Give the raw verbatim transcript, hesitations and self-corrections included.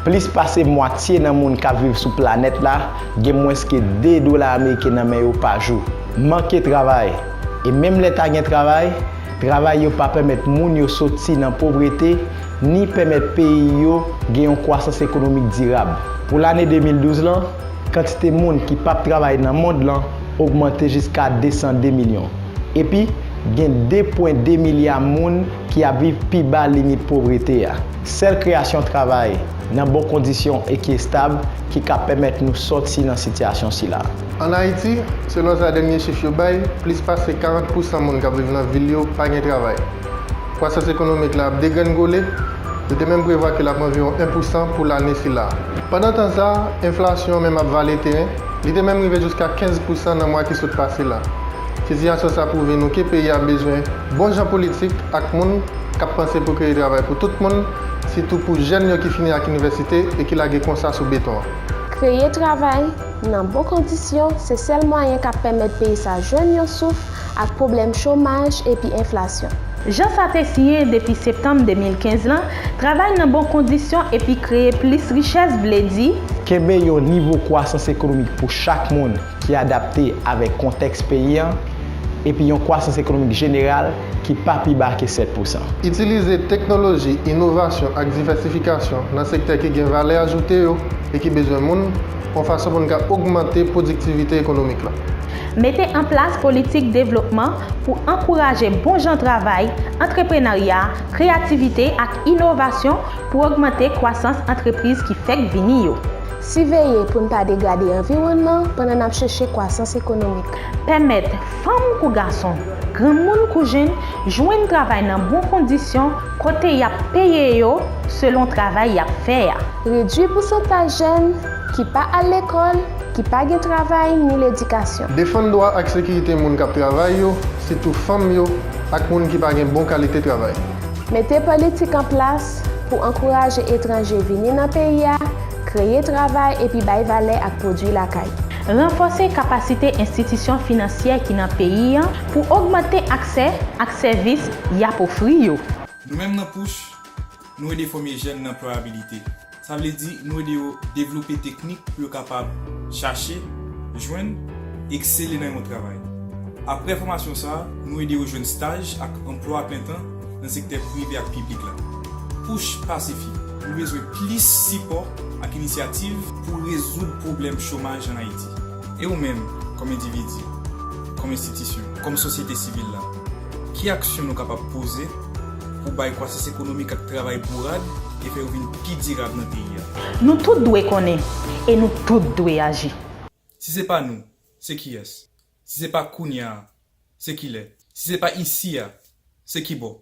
Plis pase mwatye nan moun k ap viv sou planèt la gen mwens ke de dola ameriken nan men yo pa jou. Manke travay. E menm lè ta gen travay, travay yo pa pèmèt moun yo soti nan povrete, ni pèmèt peyi yo gen yon kwasans ekonomik dirab. Pou lane de mil douz lan, kantite moun ki p ap travay nan mond lan ogmante jiska de san de milyon. Epi, gen de pwen de milya moun ki ap viv pi ba limit povrete a. Sèl kreyasyon travay nan bon kondisyon e ki estab ki ka pèmèt nou sòti nan sitiyasyon sila. Ann Ayiti, selon sa dènye chif yo bay, plis pase karant pousan moun k ap viv nan vil yo pa gen travay. Kwasans ekonomik la ap degrengole, yo te menm prevwa ke l ap anviwon en pousan pou lane sila. Pandan tan sa a, enflasyon an menm ap vale teren, li te menm rive jiska kenz pousan nan mwa ki sot pase la. Sitiyasyon sa pwouve nou ke peyi a bezwen bon jan politik ak moun k ap panse pou kreye travay pou tout moun, sitou pou jèn yo ki fini ak inivèsite e ki lage konsa sou beton an. Kreye travay nan bon kondisyon se sèl mwayen k ap pèmèt peyi sa jwenn yon souf ak pwoblèm chomaj epi enflasyon. Jan sa te siyen depi septanm de mil kenz lan, travay nan bon kondisyon epi kreye plis richès vle di, kenbe yon nivo kwasans ekonomik pou chak moun ki adapte avèk kontèks peyi an, epi yon kwasans ekonomik jeneral ki pa pi ba ke sèt pousan. Itilize teknoloji, inovasyon ak divèsifikasyon nan sektè ki gen valè ajoute yo e ki bezwen moun, yon fason pou n ka ogmante pwodiktivite ekonomik la. Mete an plas politik devlopman pou ankouraje bon jan travay, antreprenarya, kreyativite ak inovasyon pou ogmante kwasans antrepriz ki fèk vini yo. Siveye pou n pa degrade anviwònman pandan n ap chèche kwasans ekonomik. Pèmèt fanm kou gason, granmoun kou jenn jwenn travay nan bon kondisyon kote y ap peye yo selon travay y ap fè a. Redui pousantaj jèn ki pa al lekòl, ki pa gen travay ni ledikasyon. Defann dwa ak sekirite moun k ap travay yo, sitou fanm yo ak moun ki pa gen bon kalite travay. Mete politik an plas pou ankouraje etranje vini nan peyi a, kreye travay epi bay valè ak pwodui lakay. Ranfòse kapasite enstitisyon finansyè ki nan peyi an pou ogmante aksè ak sèvis y ap ofri yo. Nou menm nan Push, nou ede fòme jèn nan anplwayabilite. Sa vle di, nou ede yo devlope teknik pou yo kapab chache, jwenn, eksele nan yon travay. Apre fòmasyon sa a, nou ede yo jwenn staj ak anplwa aplentan nan sektè prive ak piblik la. Push pa sifi. Nou bezwen plis sipò ak inisyativ pou rezoud pwoblèm chomaj ann Ayiti. E ou menm, kòm endividi, kòm enstitisyon, kòm sosyete sivil la, ki aksyon nou kapab poze pou bay kwasans ekonomik ak travay bourad e fè yo vin pi dirab nan peyi a? Nou tout dwe konnen e nou tout dwe aji. Si se pa nou, se kiyès? Si se pa kounye a, se kilè? Si se pa isi a, se kibò?